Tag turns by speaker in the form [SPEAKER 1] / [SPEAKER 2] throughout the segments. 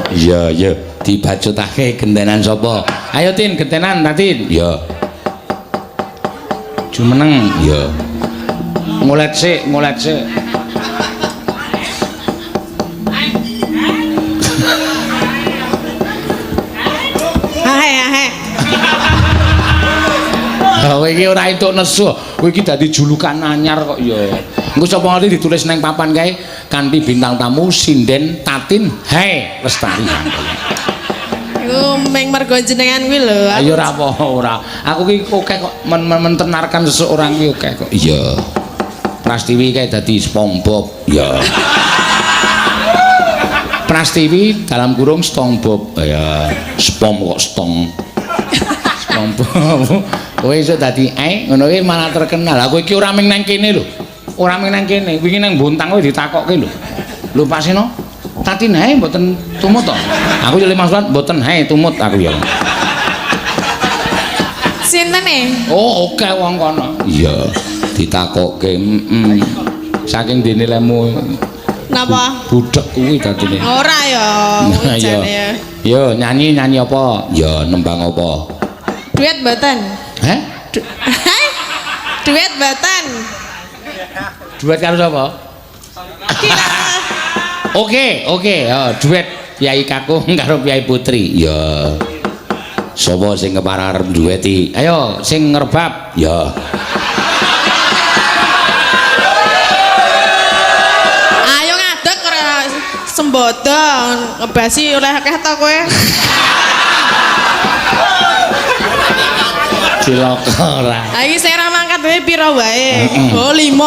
[SPEAKER 1] Iya, iya, dibacutake gentenan sapa? Ayo Tin, gentenan Tatin. Iya. Jumeneng. Iya. Ngolet sik, ngolet sik.
[SPEAKER 2] Ahe ahe.
[SPEAKER 1] Kowe iki ora entuk nesu. Kowe iki dadi julukan anyar kok ya. Engko sapa ngerti ditulis nang papan kae kanthi bintang tamu sinden Tatin Hai Lestari.
[SPEAKER 2] Iku ming mergo jenengan kuwi lho.
[SPEAKER 1] Ayo ora apa ora. Aku ki akeh kok mentenarkan seseorang ki akeh kok. Iya. Prastiwi kae dadi SpongeBob. Iya. Prastiwi dalam kurung SpongeBob. Ya, spom kok stong. SpongeBob. Kowe iso dadi ngono kuwi malah terkenal. Lah kowe iki ora ming nang kene lho. Ora ming nang kene, wingi nang Bontang kowe ditakokke lho. Lho Pak Seno, Tatin hae mboten tumut to? Aku yo limang surat mboten hae tumut aku ya.
[SPEAKER 2] Sinten e?
[SPEAKER 1] Oh, oke wong kono. Iya, ditakokke. Heeh. Saking dene lemu
[SPEAKER 2] Napa?
[SPEAKER 1] budhek kuwi dadine.
[SPEAKER 2] Ora ya,
[SPEAKER 1] Nah,
[SPEAKER 2] jane
[SPEAKER 1] iya.
[SPEAKER 2] ya.
[SPEAKER 1] Yo nyanyi nyanyi apa? Ya nembang apa?
[SPEAKER 2] Duet mboten?
[SPEAKER 1] Heh?
[SPEAKER 2] Duet mboten?
[SPEAKER 1] Duet karo sapa?
[SPEAKER 2] Kira
[SPEAKER 1] Oke, oke, ya duet Kyai Kakung karo Kyai Putri. Ya. Sapa sing kepareng arep dueti? Ayo sing ngrebab. Ya.
[SPEAKER 2] Ayo ngadeg ora sembodo ngebasi oleh akeh to kowe.
[SPEAKER 1] Cilaka ora.
[SPEAKER 2] Ha iki sing ora mangkat dhewe pira wae? Oh 5.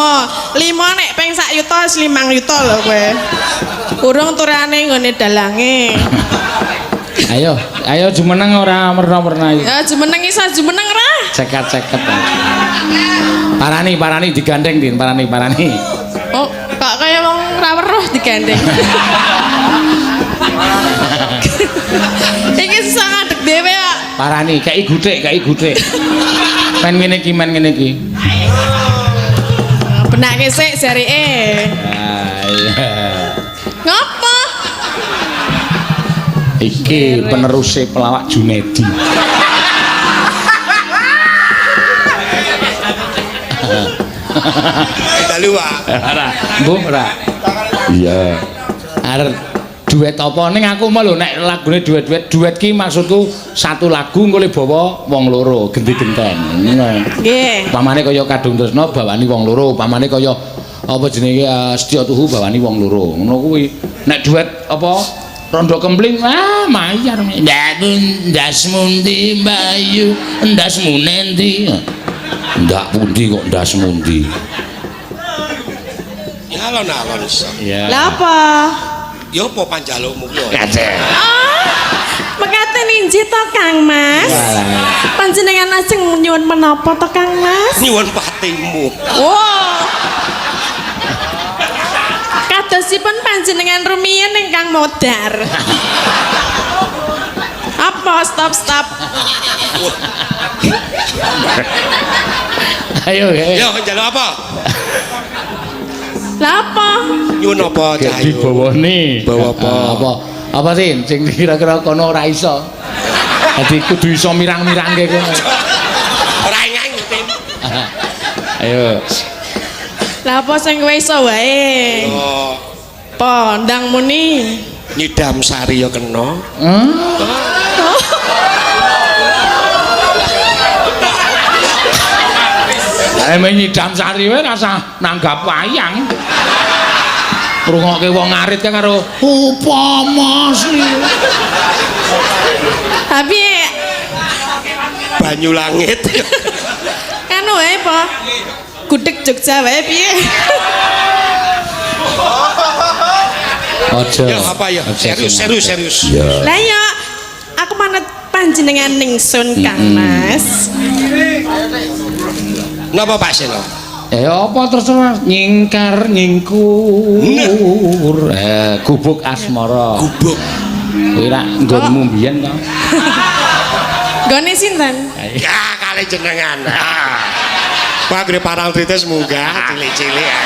[SPEAKER 2] 5 nek ping sak yuta wis 5 yuta lho kowe. Urung turane nggone dalange.
[SPEAKER 1] Ayo, ayo jumeneng ora merna-merna iki.
[SPEAKER 2] Ya jumeneng iso jumeneng ra?
[SPEAKER 1] Cekat-ceket. Parani, parani digandeng Din, parani, parani.
[SPEAKER 2] Oh, kok kaya wong ra weruh digandeng. Iki susah ngadeg dhewe kok.
[SPEAKER 1] Parani, kei guthik, kei guthik. Men ngene iki, men ngene iki.
[SPEAKER 2] Benake sik jarike.
[SPEAKER 1] Ah, iya.
[SPEAKER 2] Ngopo?
[SPEAKER 1] Iki peneruse pelawak Junedi.
[SPEAKER 3] Dalu, Pak.
[SPEAKER 1] Ora, mbuh ora. Iya. Arep duet apa ning aku mah lho nek lagune duet-duet, duet ki maksudku satu lagu engko le bawa wong loro genti-genten. Ngono.
[SPEAKER 2] Nggih.
[SPEAKER 1] Pamane kaya Kadung Tresna bawani wong loro, pamane kaya apa jenenge Setya Tuhu bawani wong loro. Ngono kuwi. Nek duet apa Rondo Kempling ah mayar. Ndak ndas mundi Bayu, ndas munendi. Ndak pundi kok ndas mundi.
[SPEAKER 3] Ya alon-alon iso.
[SPEAKER 1] Iya.
[SPEAKER 2] Lah apa?
[SPEAKER 3] Ya apa panjalukmu ki?
[SPEAKER 1] Kacek.
[SPEAKER 2] Ah, mekaten injih to Kang Mas. Panjenengan ajeng nyuwun menapa to Kang Mas?
[SPEAKER 3] Nyuwun patimu.
[SPEAKER 2] Wow. Kadosipun panjenengan rumiyin ingkang modar. Apa stop stop.
[SPEAKER 1] Ayo, he.
[SPEAKER 3] Ya njaluk apa?
[SPEAKER 2] Lah apa?
[SPEAKER 3] Nyuwun apa Cahyo?
[SPEAKER 1] Dibawani.
[SPEAKER 3] Bawa apa?
[SPEAKER 1] Apa? Apa sih sing kira-kira kono ora iso. Dadi kudu iso mirang-mirangke kono.
[SPEAKER 3] Ora ingeng, Tin.
[SPEAKER 1] Ayo.
[SPEAKER 2] Lah apa sing kowe iso wae?
[SPEAKER 3] Oh,
[SPEAKER 2] Apa ndang muni?
[SPEAKER 3] nyidam sari ya kena.
[SPEAKER 1] Hmm? Emang nyidam sari wae rasa nanggap wayang. Ngrungokke wong ngarit kan karo upama sri.
[SPEAKER 2] Tapi
[SPEAKER 3] Banyu langit.
[SPEAKER 2] kan wae apa? Gudeg Jogja wae piye?
[SPEAKER 1] Aja.
[SPEAKER 3] Ya apa ya? Serius, serius, serius.
[SPEAKER 1] Ya.
[SPEAKER 2] Lah ya aku manut panjenengan ningsun Kang Mas.
[SPEAKER 3] Napa Pak Seno?
[SPEAKER 1] Apa terus nyingkar nyingkur. Gubuk asmara.
[SPEAKER 3] Gubuk.
[SPEAKER 1] Kuwi rak nggonmu mbiyen to.
[SPEAKER 2] Nggone sinten?
[SPEAKER 3] Ya kali jenengan. Ah. Wah, gre parang tritis munggah cilik-cilik.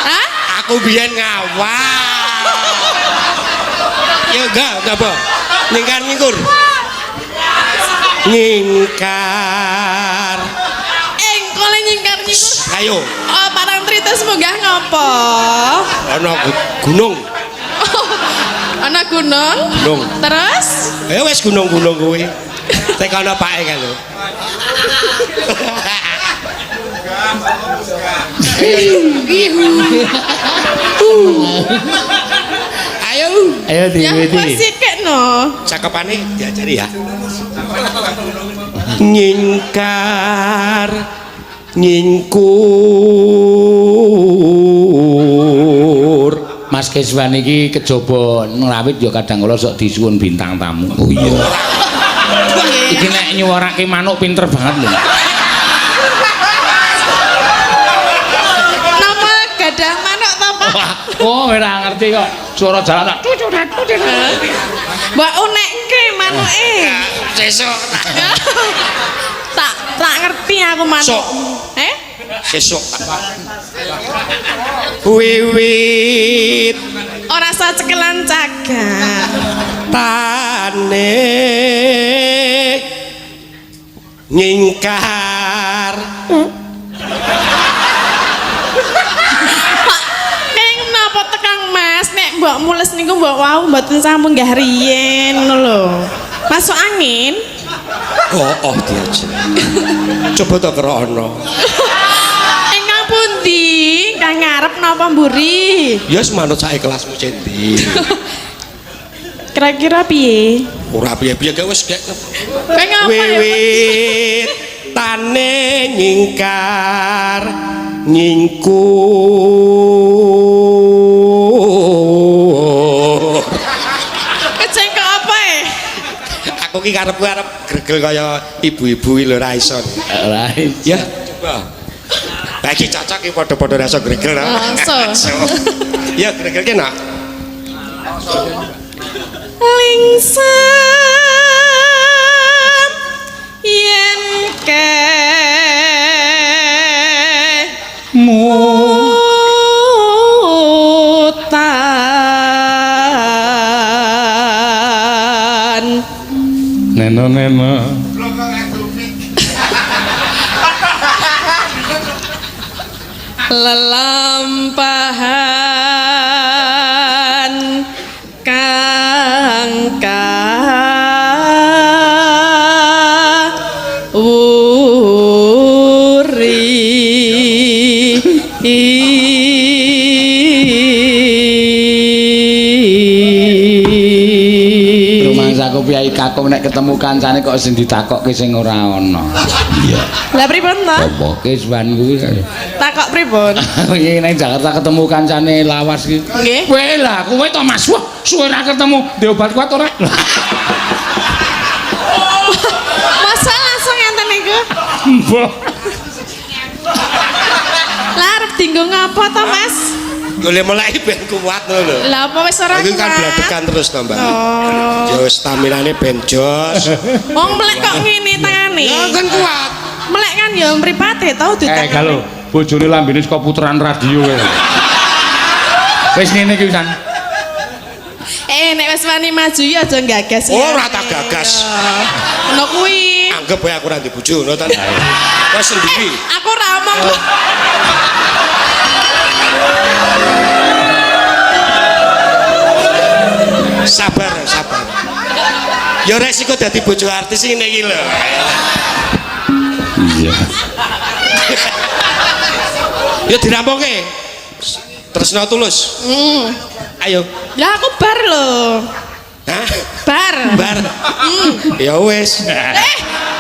[SPEAKER 2] Hah?
[SPEAKER 3] Aku biyen ngawal. Ya enggak, apa? Nyingkar nyingkur. Nyingkar.
[SPEAKER 2] Engko le nyingkar nyingkur.
[SPEAKER 3] Ayo,
[SPEAKER 2] Oh, Parangtritis munggah ngopo?
[SPEAKER 3] Ana gunung.
[SPEAKER 2] Ana gunung.
[SPEAKER 3] Gunung.
[SPEAKER 2] Terus?
[SPEAKER 3] Ayo wis gunung-gunung kuwi. Tekono pake kan lho. Ayo.
[SPEAKER 1] Ayo
[SPEAKER 2] Ya
[SPEAKER 1] diwiti.
[SPEAKER 2] kok sikik no.
[SPEAKER 3] Cakepane diajari ya. Nyingkar nyingkur.
[SPEAKER 1] Mas Keswan iki kejaba ngrawit ya kadang kala sok disuwun bintang tamu. Oh iya. Iki nek nyuwarake manuk pinter banget lho.
[SPEAKER 2] Napa gadah manuk to, Pak?
[SPEAKER 1] Oh, ora ngerti kok. Suara jalan tak cucu cucu.
[SPEAKER 2] Mbok unekke manuke.
[SPEAKER 3] Sesuk.
[SPEAKER 2] Tak tak ngerti aku manuk.
[SPEAKER 3] Sok.
[SPEAKER 2] Eh?
[SPEAKER 3] Sesuk. Wiwit
[SPEAKER 2] Ora usah cekelan cagak.
[SPEAKER 3] tane nyingkar.
[SPEAKER 2] Pak, keng napa tekang Mas nek mbok mules niku mbok wau mboten sampun munggah riyen ngono lho. Masuk angin?
[SPEAKER 3] Oh, oh diajar. Coba to kerono.
[SPEAKER 2] Ingkang pundi? Ingkang ngarep napa mburi?
[SPEAKER 3] Ya wis manut sak kelasmu Cendi.
[SPEAKER 2] Kira-kira piye?
[SPEAKER 3] Ora piye-piye gak wis gek.
[SPEAKER 2] Kowe ngapa ya?
[SPEAKER 3] Wiwit tane nyingkar nyingkur.
[SPEAKER 2] Kecengkok apa e?
[SPEAKER 3] Aku ki karepku arep gregel kaya ibu-ibu iki lho ora iso.
[SPEAKER 1] Ora.
[SPEAKER 3] Ya, coba. Lah iki cocok iki padha-padha rasa gregel.
[SPEAKER 2] Langsung.
[SPEAKER 3] Ya gregel ki nak.
[SPEAKER 2] Lingsem yen ke mutan.
[SPEAKER 1] Neno neno.
[SPEAKER 2] Lelampahan kang kawuri.
[SPEAKER 1] Rumangsaku piyai kakung nek ketemu kancane kok sing ditakokke sing ora ana. Iya.
[SPEAKER 2] Lah pripun to?
[SPEAKER 1] Apa Keswan kuwi?
[SPEAKER 2] Takok pripun?
[SPEAKER 1] Iki ning Jakarta ketemu kancane lawas iki.
[SPEAKER 2] Nggih.
[SPEAKER 1] Kowe lah, kowe to Mas. Wah, suwe ra ketemu. Ndek obat kuat ora?
[SPEAKER 2] Masa langsung ngenten niku?
[SPEAKER 1] Mbah.
[SPEAKER 2] Lah arep dinggo ngapa to, Mas?
[SPEAKER 3] Golek meleki ben kuat ngono lho.
[SPEAKER 2] Lah apa wis ora
[SPEAKER 3] Aku kan
[SPEAKER 2] kuat?
[SPEAKER 3] bladekan terus to, Mbak.
[SPEAKER 2] Oh.
[SPEAKER 3] Ya staminane ben jos.
[SPEAKER 2] Wong melek kok ngene tangane.
[SPEAKER 3] Ya kan kuat.
[SPEAKER 2] Melek kan ya mripate tau ditangane.
[SPEAKER 1] Galo, bojone lambene saka puteran radio kowe. Wis ngene iki wisan.
[SPEAKER 2] Nek wis wani maju ya aja gagas.
[SPEAKER 3] Ora tak gagas.
[SPEAKER 2] Ngono kuwi.
[SPEAKER 3] Anggap wae aku ora ndek bojo ngono ta. Wis sendiri.
[SPEAKER 2] Aku ora omong.
[SPEAKER 3] Sabar, sabar. Ya resiko dadi bojo artis ngene iki lho.
[SPEAKER 1] Iya.
[SPEAKER 3] Ya dirampungke. Tresno tulus. Ayo.
[SPEAKER 2] Lah aku bar lho.
[SPEAKER 3] Hah?
[SPEAKER 2] Bar.
[SPEAKER 3] Bar. Ya wis.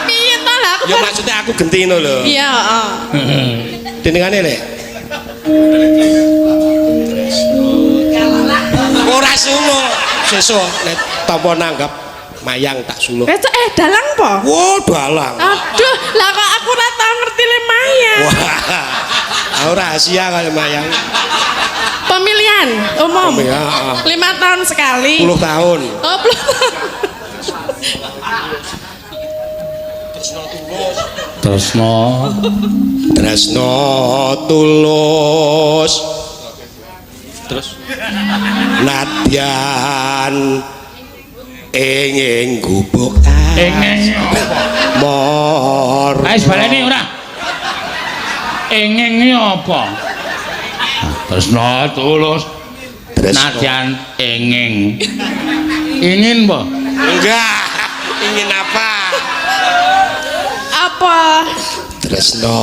[SPEAKER 2] Piye to lah aku
[SPEAKER 3] Ya
[SPEAKER 2] bar.
[SPEAKER 3] maksudnya aku genti ngono lho.
[SPEAKER 2] Iya, heeh.
[SPEAKER 3] Jenengane lek. Ora suluh. Sesuk nek tampa nanggap mayang tak suluh.
[SPEAKER 2] Wes dalang po?
[SPEAKER 3] Wah, dalang.
[SPEAKER 2] Aduh, lah kok aku ora tau ngerti le mayang.
[SPEAKER 3] Wah. Aku rahasia kaya mayang.
[SPEAKER 2] Pemilihan umum.
[SPEAKER 3] Pemilihan,
[SPEAKER 2] 5 tahun sekali.
[SPEAKER 3] 10 tahun.
[SPEAKER 2] Oh, 10 tahun.
[SPEAKER 1] Tresna
[SPEAKER 3] Tresna tulus. Terus nadyan ing ing gubuk
[SPEAKER 1] ing ing apa?
[SPEAKER 3] Mor.
[SPEAKER 1] Wis baleni ora. Ing ing apa? Tresna tulus
[SPEAKER 3] Tresna.
[SPEAKER 1] nadyan ing ing. Ingin apa?
[SPEAKER 3] Enggak. Ingin apa?
[SPEAKER 2] Apa?
[SPEAKER 3] Tresna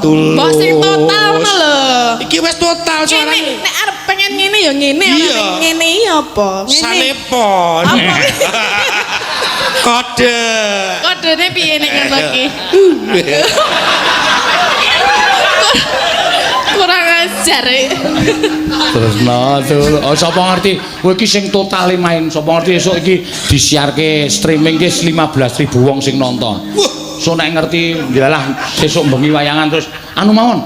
[SPEAKER 3] tulus.
[SPEAKER 2] Mbok sing total ngono lho.
[SPEAKER 3] Iki wis total
[SPEAKER 2] Ngene
[SPEAKER 3] suarane.
[SPEAKER 2] nek arep pengen ngene ya ngene, ora
[SPEAKER 3] Iya.
[SPEAKER 2] nek ngene ya apa? Ngene.
[SPEAKER 3] Sanepon.
[SPEAKER 2] Apa?
[SPEAKER 3] Kode.
[SPEAKER 2] Kodene piye nek ngono iki? Kurang ajar.
[SPEAKER 1] Tresna tulus. Oh sapa ngerti kowe iki sing totale main, sapa ngerti esuk iki disiarke streaming ki 15.000 wong sing nonton.
[SPEAKER 3] Wah.
[SPEAKER 1] So nek ngerti ndilalah sesuk bengi wayangan terus anu mawon.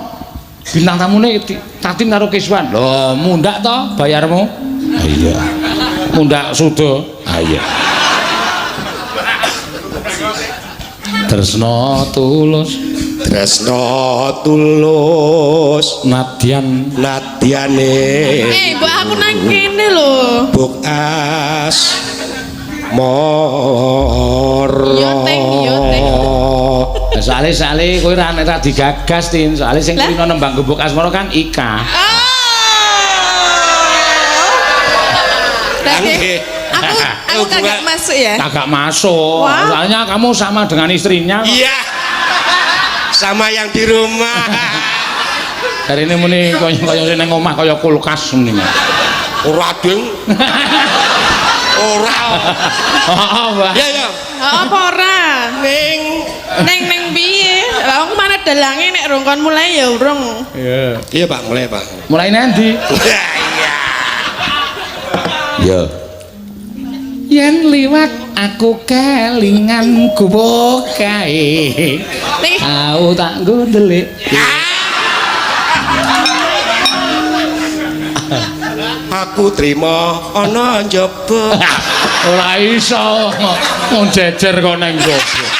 [SPEAKER 1] Bintang tamune Tatin karo Kiswan. Lho, mundak to bayarmu? Iya. Mundak suda. Ah iya. Tresna tulus
[SPEAKER 3] Tresna tulus
[SPEAKER 1] nadyan
[SPEAKER 3] nadyane
[SPEAKER 2] Eh, mbok aku nang kene lho.
[SPEAKER 3] buk as moro.
[SPEAKER 2] Iya, Teng, iya, Teng.
[SPEAKER 1] Soale soale kowe ora ora digagas Tin, soale sing
[SPEAKER 2] Lah?
[SPEAKER 1] kulino nembang gubuk asmara kan Ika.
[SPEAKER 2] Oh. Berarti
[SPEAKER 3] Nggih.
[SPEAKER 2] aku kagak masuk ya.
[SPEAKER 1] Kagak masuk.
[SPEAKER 2] Wah.
[SPEAKER 1] Soalnya kamu sama dengan istrinya. kok.
[SPEAKER 3] Iya. Sama yang di rumah.
[SPEAKER 1] Dari ini muni kaya kaya sing nang omah kaya kulkas muni.
[SPEAKER 3] Ora ding. Ora.
[SPEAKER 1] Heeh, Mbah.
[SPEAKER 3] Ya ya.
[SPEAKER 2] Oh, apa ora?
[SPEAKER 3] Ning
[SPEAKER 2] Neng neng piye? Lah aku mana dalange nek rong kon mulai ya urung.
[SPEAKER 1] Iya.
[SPEAKER 3] Iya Pak, mulai Pak.
[SPEAKER 1] Mulai nanti.
[SPEAKER 3] Iya.
[SPEAKER 1] Iya. Yen liwat aku kelingan gubuk kae.
[SPEAKER 2] Nih,
[SPEAKER 1] Aku tak nggo ndelik.
[SPEAKER 3] Aku trimo ana njaba.
[SPEAKER 1] Ora iso. Wong jejer kok nang njaba.